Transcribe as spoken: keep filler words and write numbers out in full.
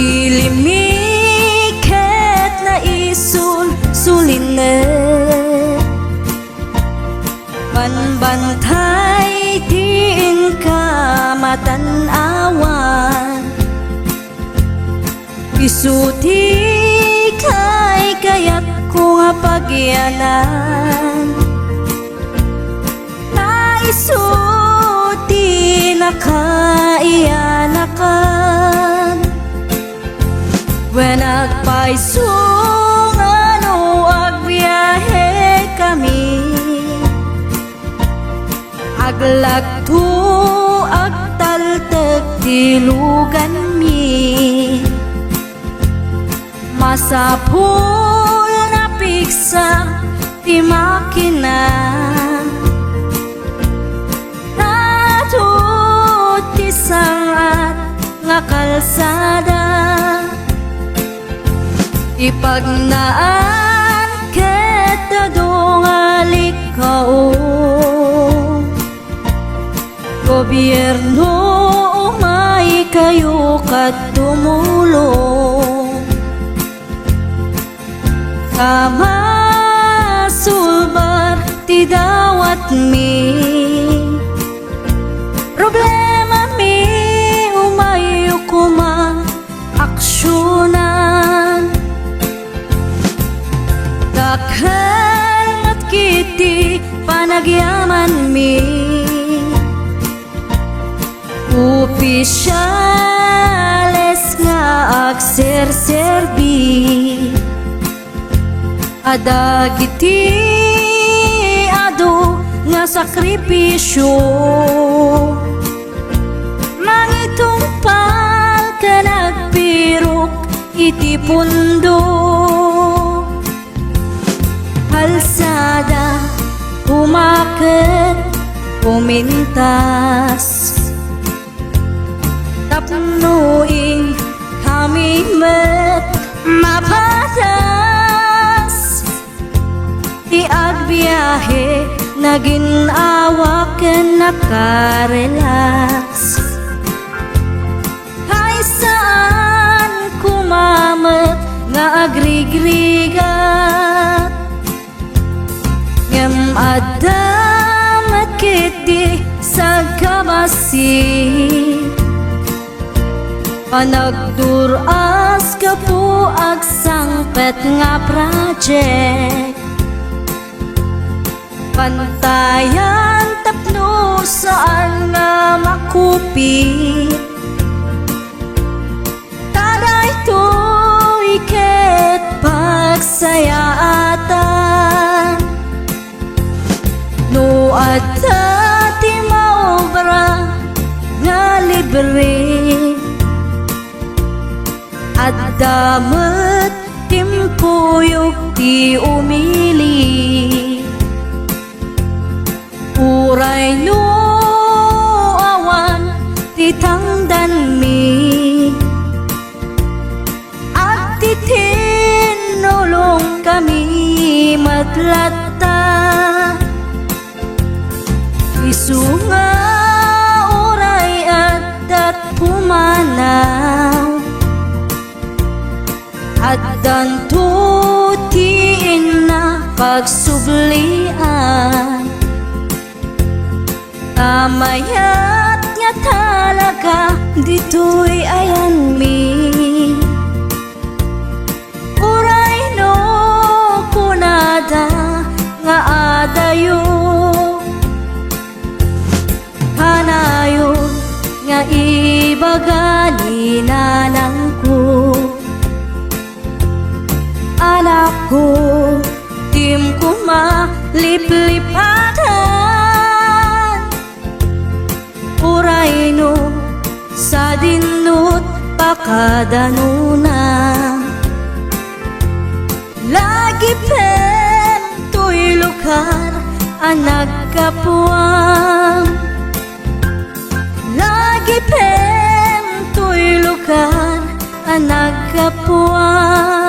Ilimmi ket naisul-sulinek. Manbantay ti inka matan-awan. Isu ti kaykayatko nga pagyanan. Ta isu ti nakaiyanakan. Wen agpayso nga no agbiahekami, aglagto, agtaltek ti luganmi. Masapul nga piksa ti makina. Adu ti sangat nga kalsada. Ipagnaan ket adu nga likao. Gobierno, umaykayo ket tumulong. Ta masulbar ti dawatmi. Problemami, umayyo koma aksionan. Dakkel met ketdi panagyamanmi. Opisiales nga agserserbi. Adagiti adu nga sakripisio, mangitungpal ken agpirok iti pundo. Kalsada, umaket, umintas. Tapno inkami met mapadas. Ti agbiahe, naginnawa ken nakarelax. Hay saan koma met nga agrigrigat. Ngem adda met ketdi sagabasi. Panagdur-as gapu agsangpet nga project. Pantayan tapno saan nga makupit. Ta daytoy ket pagsayaatan. No adda ti maobra nga libre, adda met timpuyog ti umili. Uray no awan ti tangdanmi, agtitinnulongkami met latta. Isu nga uray addat pumanaw, addanto ti inna pagsublian. Ta mayat nga talaga ditoy ayanmi. Uray no kunada nga adayo, kanayon nga ibaga ni nanangko. Anakko, dim koma liplipatan. Uray no sadinot pakadanona. Lagipem toy lugar a naggapuam. Lagipem toy lugar a naggapuam.